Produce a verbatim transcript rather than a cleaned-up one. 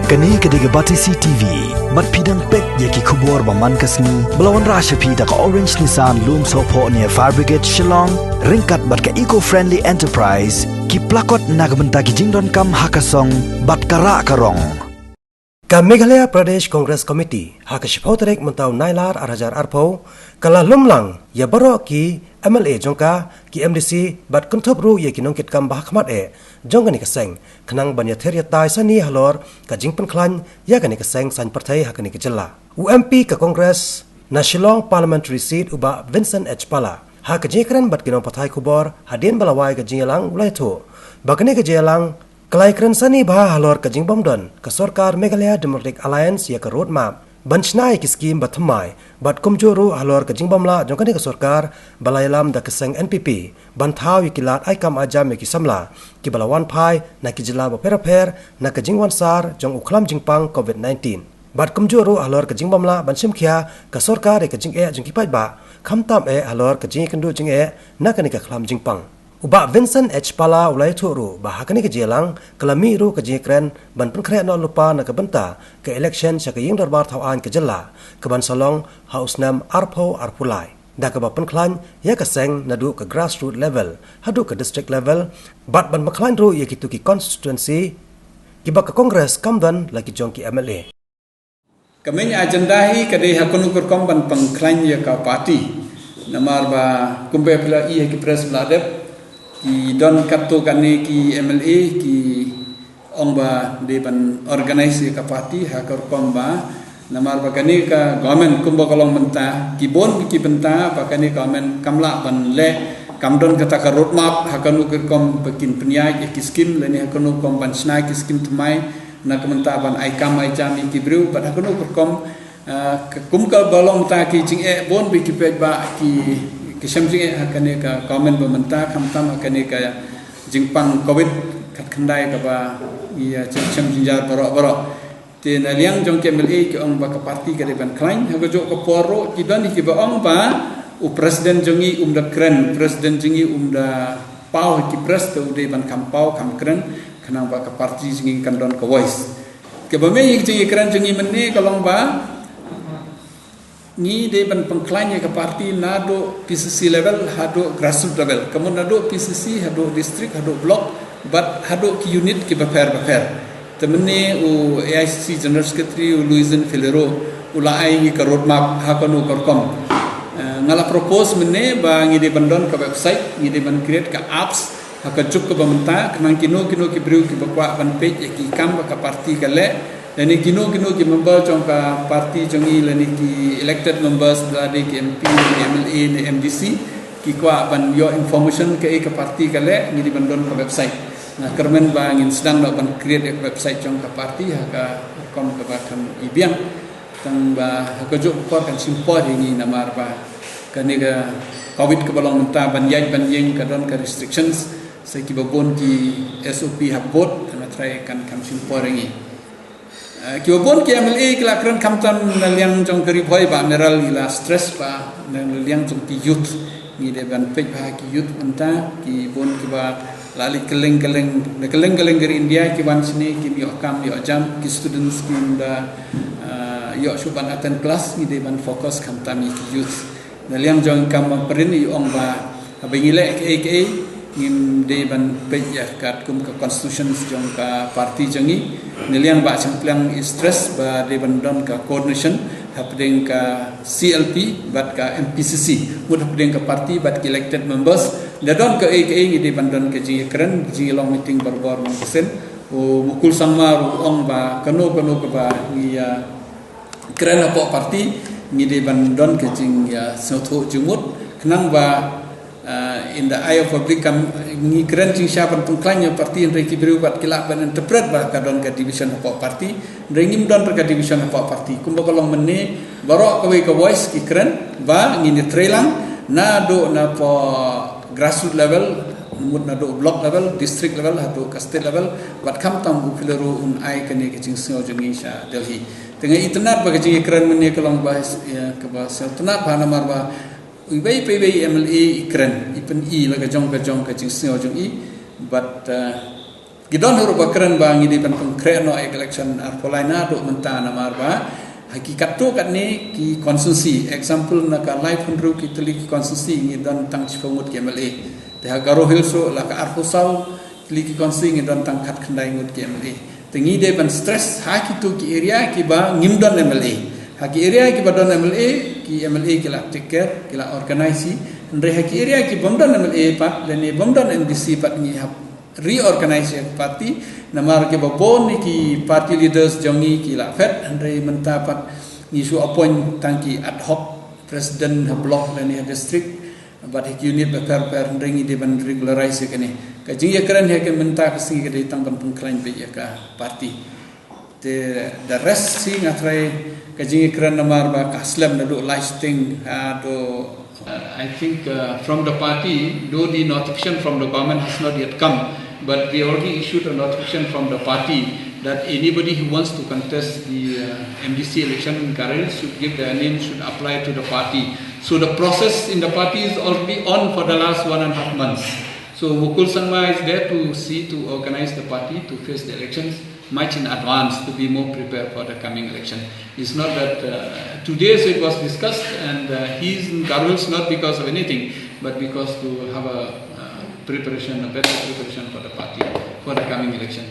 Kane ka dei ka Batesi T V. Bad phi dang peit ïa ki khubor ba man ka sngi ba la wanrah sha phi da ka Orange Nissan Lumsohphoh near Fire Brigade Shillong, ryngkat bad ka Eco Friendly Enterprise, ki plakot na ka bynta ki jingdonkam ha ka song bad ka rah ka rong. Ka Meghalaya Pradesh Congress Committee ha ka shiphew tarik mynta u Nailar ar hajar arphew ka la lum lang ïa baroh ki M L A jong ka, ki M D C bad kynthup ruh ïa ki nongkitkam ba hakhmat eh jong kane ka seng, khnang ban ïathir ïatai sani halor ka jingpynkhlaiñ ïa kane ka seng saiñ pyrthei ha kane ka jylla. U M P ka Congress na Shillong Parliamentary Seat u Bah Vincent H Pala, ha ka jingïakren bad ki nongpathai khubor hadien ba la wai ka jingïalang, u la ïathuh ba kane ka jingïalang ka la ïakren sani bha halor ka jingbym don ka sorkar Meghalaya Democratic Alliance ïa ka roadmap ban shna ïa ki skim ba thymmai, bad kumjuh ruh halor ka jingbym lah jong kane ka sorkar ba la ïalam da ka seng N P P ban thaw ïa ki lad ai kam ai jam ïa ki samla kiba la wan phai na ki jylla bapher bapher na ka jingwan sar jong u khlam jingpang covid nineteen. Bad kumjuh ruh halor ka jingbym lah ban shim khia ka sorkar ïa ka jingeh jong ki paidbah, khamtam eh halor ka jingïakynduh jingeh na kane ka khlam jingpang. U Bah Vincent H Pala u la ïathuh ruh ba ha kane ka jingïalang ka la mih ruh ka jingïakren ban pynkhreh noh lypa na ka bynta ka election sha ka ïing dorbar thaw aiñ ka jylla, kaban sa long ha u snem arphew arphew lai, da kaba pynkhlaiñ ïa ka seng naduh ka grassroots level haduh ka district level, bad ban pynkhlaiñ ruh ïa kito ki constituency kiba ka Congress kam don la ki jong ki M L A. Ka main agenda hi ka dei ha kano ka rukom ban pynkhlaiñ ïa ka party. Namar ba kumba phi la i ha ki press ba la dep, ki don katto katne ki M L A ki ong ba dei ban organize ïa ka party ha ka rukom ba, namar ba kane ka government kumba ka long mynta, ki bun ki bynta ba kane ka government kam lah ban leh, kam don kata ka roadmap ha kano ka rukom ba kin pynïaid ïa ki skim lane ha kano ka rukom ban shna ki skim thymmai, na ka bynta ban ai kam ai jam ïa ki briew, bad ha kano ka rukom, ah, ka, kum kaba long mynta ki jingeh bun bha ki paidbah ki, ki shem jingeh ha kane ka government ba mynta, khamtam ha kane ka jingpang covid khatkhyndai kaba ïa shem jingjar baroh baroh. Te na liang jong ki M L A ki ong ba ka party ka dei ban khlaiñ, ha kajuh ka por ruh ki don kiba ong ba u president jong ngi um da kren, president jong ngi um da paw ha ki press, te u dei ban kham paw kham kren, khnang ba ka party jong ngi kan don ka voice. Kaba mih ïa ka jingïakren jong ngi mynne ka long ba ngi dei ban pynkhlaiñ ïa ka party naduh P C C level haduh grassroots level. Ka mut naduh P C C haduh district haduh block bad haduh ki unit kiba pher bapher. Te mynne u A I C C General Secretary u Louison Pellero u la ai ngi ka roadmap ha kano ka rukom. Eh, nga la propose mynne ba ngi dei ban don ka website, ngi dei ban create ka apps ha ka juk kaba mynta, khnang kino kino ki briew kiba kwah ban peit ïa ki kam ba ka party ka leh, lane kino kino ki member jong ka party jong ngi lane ki elected members, lane ki M P, ne M L A, ne M D C, ki kwah ban ïoh information kaei ka party ka leh, ngi dei ban don ka website. Nga kyrmen ba ngin sdang noh ban create ïa ka website jong ka party ha ka rukom kaba kham i biang. Tang ba ha kajuh ka por kan shim por ïa ngi namar ba kane ka covid kaba long mynta ban ïaid ban ïeng ka don ka restrictions, sa kiba bun ki S O P hap bud, te nga tharai kan kham shim por ïa ngi. Eh, kiba bun ki M L A ki la kren, khamtam na liang jong ka Ri Bhoi, Bah Mayralk i la stress ba na liang jong ki youth, ngi dei ban peit bha ki youth mynta, ki bun kiba la leit kylleng kylleng, na kylleng kylleng ka ri India ki wan shane, kim ïoh kam ïoh jam, ki students kim da, ah, ïoh shuh ban attend class, ngi dei ban focus khamtam ïa ki youth. Na liang jong i kam ba prin i ong ba haba ngi leh kaei kaei ngim dei ban peit ïa katkum ka constitution jong ka party jong ngi. Na liang Bah Shangpliang i stress ba dei ban don ka coordination hapdeng ka C L P bad ka M P C C, mut hapdeng ka party bad ki elected members. Da don kaei kaei ngi dei ban don ka jingïakren, jingïalong meeting barabor mynta shen. U Mukul Sangma ruh u ong ba kano kano kaba ngi ïa kren hapoh party ngi dei ban don ka jingïasngewthuh jingmut, khnang ba, ah, in the eye of public kam ngi kren jingshisha ban pynkhlaiñ ïa party, hynrei ki briew pat ki lah ban interpret ba ka don ka division hapoh party. Hynrei ngim don ka division hapoh party. Kumba ka long mynne, baroh kawei ka voice ki kren ba ngin ïatreilang naduh napoh grassroots level, mut naduh block level, district level, haduh ka state level, bad khamtam u Pellero un ai kane ka jingsngew jong ngi sha Delhi. Te nga itynnad ba ka jingïakren mynne ka long ba, ïa, kaba sngewtynnad bha namar ba iwei pa iwei i M L A i kren, i pyni la ka jong ka jong ka jingsngew jong i, bad, eh, Ki don ruh ba kren ba ngi dei ban pynkhreh noh ïa ka election arphew lai naduh mynta namar ba ha ki katto katne ki constituency, example na ka laiphew hynriew ki tylli ki constituency ngi don tang shiphew ngut ki M L A. Te ha Garo Hills ruh la ka arphew saw tylli ki constituency ngi don tang khatkhyndai ngut ki M L A. Te ngi dei ban stress ha kito ki area kiba ngim don M L A. Ha ki area kiba don M L A, ki M L A ki la take care, ki la organize hi. Hynrei ha ki area ki bym don M L A pat lane bym don M D C pat ngi hap reorganize ïa ka party namar kiba bun ki party leaders jong ngi ki la phet, hynrei mynta pat ngi shu appoint tang ki ad hoc president ha block lane ha district, bad ha ki unit bapher bapher, hynrei ngi dei ban regularize ïa kane. Ka jingïakren ha ka mynta ka sngi ka dei tang ban pynkhlaiñ beit ïa ka party. Te the rest, si nga tharai ka jingïakren namar ba ka slem naduh lai shiteng haduh. Uh, I think, uh, from the party, though the notification from the government has not yet come, but we already issued a notification from the party that anybody who wants to contest the, uh, M D C election in Garo Hills should give their name, should apply to the party. So the process in the party is already on for the last one and a half months. So Mukul Sangma is there to see to organize the party to face the elections much in advance to be more prepared for the coming election. It's not that, uh, two days it was discussed and, uh, he's in Garo Hills not because of anything, but because to have a, uh, preparation, a better preparation for the party for the coming election.